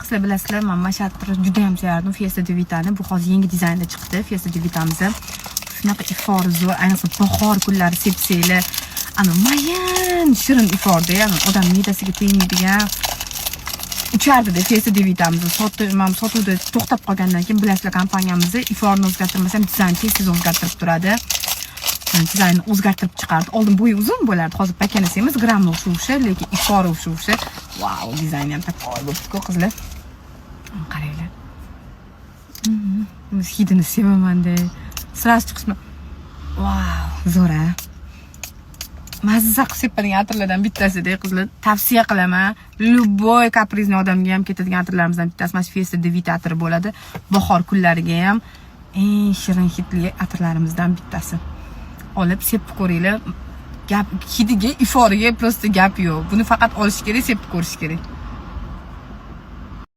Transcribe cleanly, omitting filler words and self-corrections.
Qizlar, bilasizlar, man mana shu atirni juda ham sevardim, Fiesta de Vitani. Bu hozir yangi dizaynda chiqdi Fiesta de Vitamiz. Shunaqa ifori zo'r, ayniqsa bahor kunlari sepsanglar, ana mayin shirin iforda, ya'ni odam me'dasiga tegmaydigan uchardida Fiesta de Vitamiz. Sotib, man sotuvda to'xtab qolgandan keyin, bilasizlar, kompaniyamizni iforini o'zgartirmasam, dizayn tez tez o'zgartirib turadi. Dizaynni o'zgartirib chiqardi. Oldin bo'yi uzun bo'lardi, hozir pakanasi emas, grammi o'sha o'sha, lekin ifori o'sha o'sha. Vau, dizayni ham такой bo'libdi-ku, qizlar. Qaranglar. Hidini sevamanda. Сразу chiqishma. Vau, zo'r a. Mazza qilib sepadigan atirlardan bittasida, qizlar. Tavsiya qilaman. Любой капризный odamga ham ketadigan atirlarimizdan bittasi mana shu Fiesta de Vita atiri bo'ladi. Bahor kunlariga ham eng shirin hidli atirlarimizdan bittasi. Olib sepib ko'ringlar. Gap hidiga, iforiga просто gap yo'q. Buni faqat olish kerak, sepib ko'rish kerak.